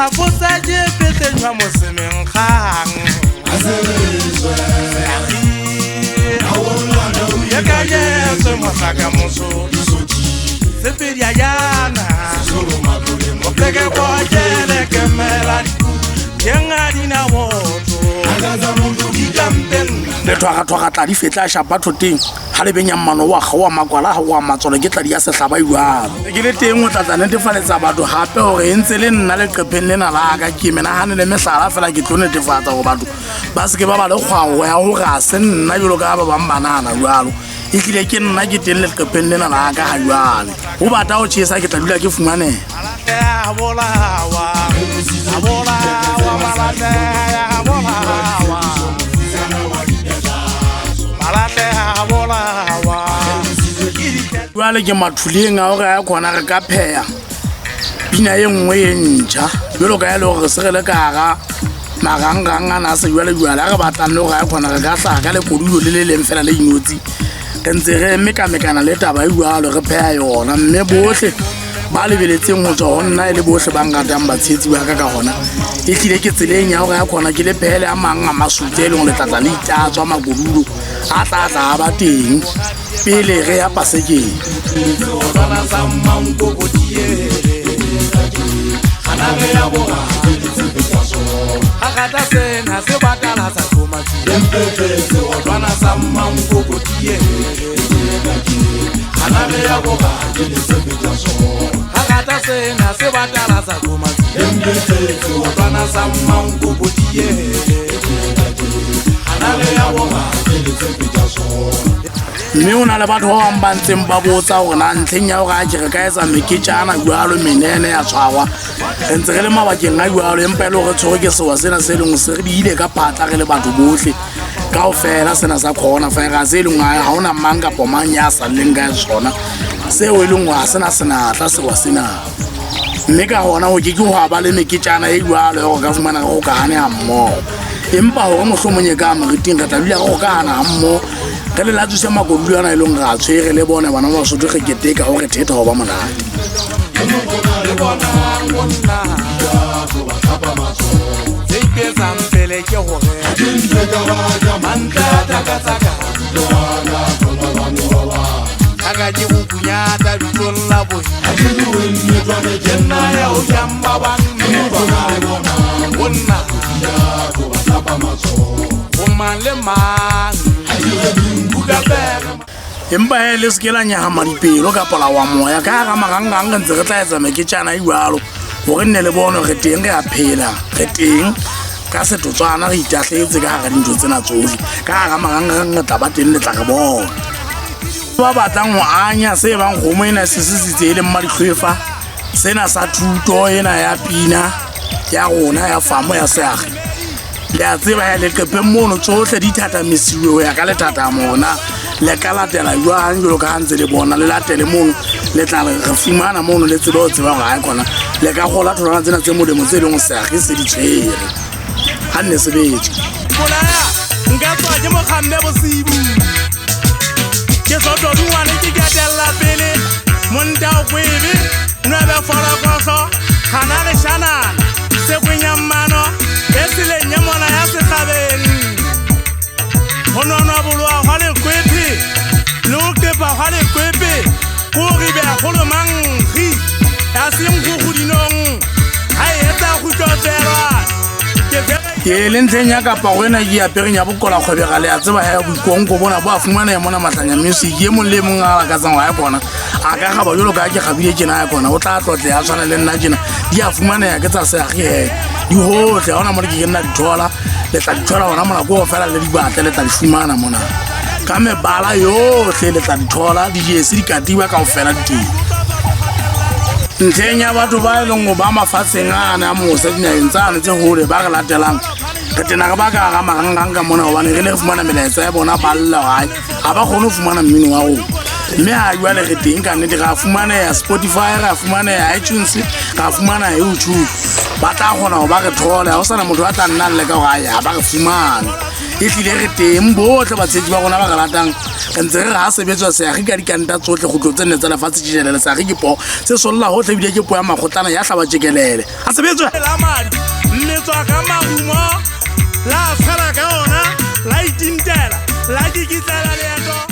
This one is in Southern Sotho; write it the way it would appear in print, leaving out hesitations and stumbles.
A fosa ke petenywa mosemeng kgang. Yekanyetswe mohlaka moso sepedi a jana mopleke kwakele kemela yengadina botho Lethwagathwaga tladi fetla a shapa thoteng ga le benya mmano wa ga wa makwala ga wa matswalo ke tladi ya sehlaba jalo. Ke le teng o tla tla netefaletsa batho gape gore e ntse le nna leqepheng lena la ka ke menagane le mehlala fela ke tlo netefatsa gore batho ba seke ba ba le kgwao ya gore ga se nna jalo ka ba bangwe ba nagana jalo. E tlile ke nna ke teng leqepheng lena la ka ga jale. Go bata go chesa ke tla dula ke fumaneha. A bolawa, a bolawa, Malahle a bolawa. Malahle a bolawa. Jwale ke mathuleng a hore a khona re ka pheha pina e nngwe e ntjha jwalo ka e le hore re se re le ka hara marangrang ana a sejwalejwale a re batlang le hore a khona re ka hlaha ka lekodulo le le leng fela le inotsi re ntse re mekamekana le taba e jwalo re pheha yona mme bohle ba lebeletseng ho tswa ho nna e le bohle ba nratang batshehetsi ba ka ka hona e tlile ke tseleng ya hore ya khona ke le phehele a mang a masutse e leng le tlatla le itatswa makodulo a tla tla a ba teng pele re ya pasekeng. Agata sena se batala sa komatsi Otwana sa mmankokotie Agata sena se batala sa komatsi Otwana sa mmankokotie Mme o na le batho ba bang ba ntseng ba botsa hore na ntlheng ya hore a ke re ka etsa meketjana jwalo menene ya tshwarwa re ntse re le mabakeng a jwalo empa e le hore tshwerwe ke sewa sena se leng se re diile ka phatla re le batho bohle kaofela sena sa corona virus e leng ha hona mang kapa mang ya salleng ka sona seo e leng hore ha sena senatla sewa sena. Mme ka hona ho ke ke hwa ba le meketjana e jwalo ya hore ka fumana re hokahane ha mmoho. Empa hore mohlomong e ka moriting re tla dula re hokahana ha mmoho re le latswise makodulo ana e leng re a tshwere le bone bana ba Basotho re keteka hore thetha ho ba monate. Tse iketsang pele ke hore mantle a takatsaka Kaka ke bokunyata bitsong la bohi Ke nna ya ho jang ba bang Monna ho mang le mang Buka pere. Empa he le se ke la nyahama dipelo kapa la wa moya ka hara marangrang re ntse re tla etsa meketjana e jwalo hore nne le bone re teng re a phela re teng ka setotswana re itahletse ka hara dintho tsena tsohle ka hara marangrang re tla ba teng le tla re bona. Ba batlang ho anya se bang kgomo ena se sisitse e leng madihlwefa sena sa thuto ena ya pina ya rona ya famo ya seakgi le a tseba ya leqepheng mono tsohle di thathamisiwe ho ya ka lethathamo hona le ka latela jwang jwalo ka ha ntse le bona le latele mono le tla re fumana mono le tsebe ho tseba hore ha e khona le ka kgola tholwana tsena tse molemo tse leng seakgi se di tshwere ha nne sebetse. Bolaya nka tswa ke mokgamme bosibu ke sotodungwane ke ketella pele monta o kwebe nwebe forokoso gana re shanana sekwenya mmano e seleng ya mona ya sehlabeng ho nonwa boloa hwa leqephe le ho qepa hwa leqephe ko ribeha kgolo mankgi ya seng kgukgudinong ha e etsa kgutlofelwa. Ke le ntlheng ya kapa ho ena ke apereng ya bokola kgwebega le a tseba he boikonko bona bo a fumaneha mona Mahlanya Music e mong le e mong a lakatsang ho ya kona a ka gaba jwalo ka ha ke gabile tjena ya kona o tla tlotleha a tshwana le nna tjena di a fumaneha ke tsa seakgi he di hohle ha hona mo ke ke nna di thola le tla di thola hona mona ko fela le di batle le tla di fumana mona ka mebala yohle le tla di thola dijesi dikatiba kaofela di teng. Ntlheng ya batho ba e leng ho ba mafatsheng ana a mose dinaheng tsane tse hole ba re latelang re tena re ba ka hara marangrang ka mona hobane re ne re fumana melaetsa ya bona ba lla hae ha ba kgone ho fumana mmino wa rona mme ha jwale re teng ka nnete re a fumaneha Spotify re a fumaneha iTunes re a fumana YouTube ba tla kgona ho ba re thole ha ho sana motho a tla nna le ka hore ha ba re fumane E hlile re teng bohle batshehetsi ba rona ba re ratang. Re ntse re re ha sebetswa seakgi ka dikanta tsohle kgutlo tse nne tsa lefatshe tjhelele. Seakgi ke poo se solla hohle ebile ke poo ya makgotlana ya hlaba tjekelele. Ha sebetswa. La madi mmetswa ka marumo la tshwela ka ona la itintela la kikitlela leeto.